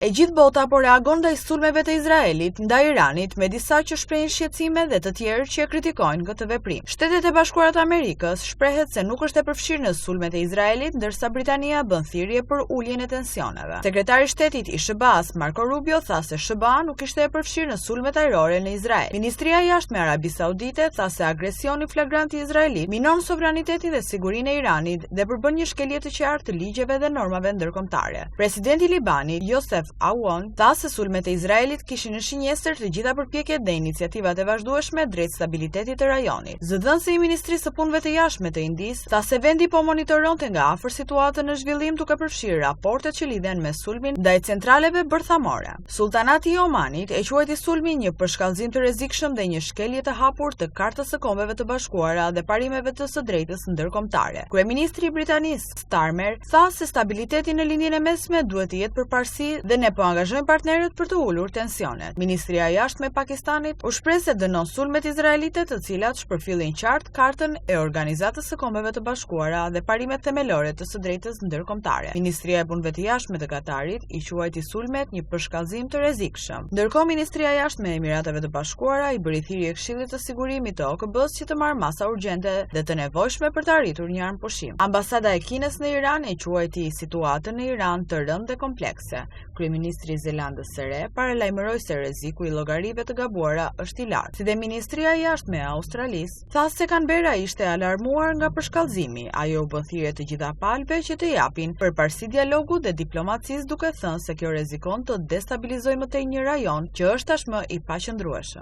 E gjithë bota po reagon ndaj sulmeve të Izraelit ndaj Iranit, me disa që shprehin shqetësime dhe të tjerë që e kritikojnë këtë veprim. Shtetet e Bashkuara të Amerikës shprehet se nuk është e përfshirë në sulmet e Izraelit, ndërsa Britania bën thirrje për uljen e tensioneve. Sekretari i Shtetit i SHBA-s, Marco Rubio, tha se SHBA nuk ishte e përfshirë në sulmet ajrore në Izrael. Ministria e Jashtme e Arabisë Saudite tha se agresioni flagrant i Izraelit minon sovranitetin dhe sigurinë e Iranit dhe përbën një shkelje të qartë të ligjeve dhe normave ndërkombëtare. Presidenti i Libanit, Joseph Aoun, tha se sulmet e Izraelit kishin në shënjestër të gjitha përpjekjet dhe iniciativat e vazhdueshme drejt stabilitetit të rajonit. Zëdhënësi i Ministrisë së Punëve të Jashtme të Indisë tha se vendi po monitoronte nga afër situatën në zhvillim duke përfshirë raportet që lidhen me sulmin ndaj centraleve bërthamore. Sulltanati i Omanit e quajti sulmin një përshkallëzim të rrezikshëm dhe një shkelje të hapur të Kartës së Kombeve të Bashkuara dhe parimeve të së drejtës ndërkombëtare. Kryeministri i Britanisë, Starmer, tha se stabiliteti në Lindjen e Mesme duhet të jetë përparësi dhe ne po angazhojmë partnerët për të ulur tensionet. Ministria e Jashtme e Pakistanit u shpreh se dënon sulmet izraelite të cilat shpërfillin qartë Kartën e Organizatës së Kombeve të Bashkuara dhe parimet themelore të së drejtës ndërkombëtare. Ministria e Punëve të Jashtme të Katarit i quajti sulmet një përshkallëzim të rrezikshëm. Ndërkohë, Ministria e Jashtme e Emirateve të Bashkuara i bëri thirrje Këshillit të Sigurimit të OKB-së që të marrë masa urgjente dhe të nevojshme për të arritur një armëpushim. Ambasada e Kinës në Iran e quajti situatën në Iran të rëndë dhe komplekse. Kryeministri i Zelandës së Re paralajmëroi se rreziku i llogarive të gabuara është i lartë. Si dhe Ministria e Jashtme e Australisë tha se Canberra ishte e alarmuar nga përshkallëzimi. Ajo u bën thirrje të gjitha palëve që të japin përparësi dialogut dhe diplomacisë duke thënë se kjo rrezikon të destabilizojë më tej një rajon që është tashmë i paqëndrueshëm.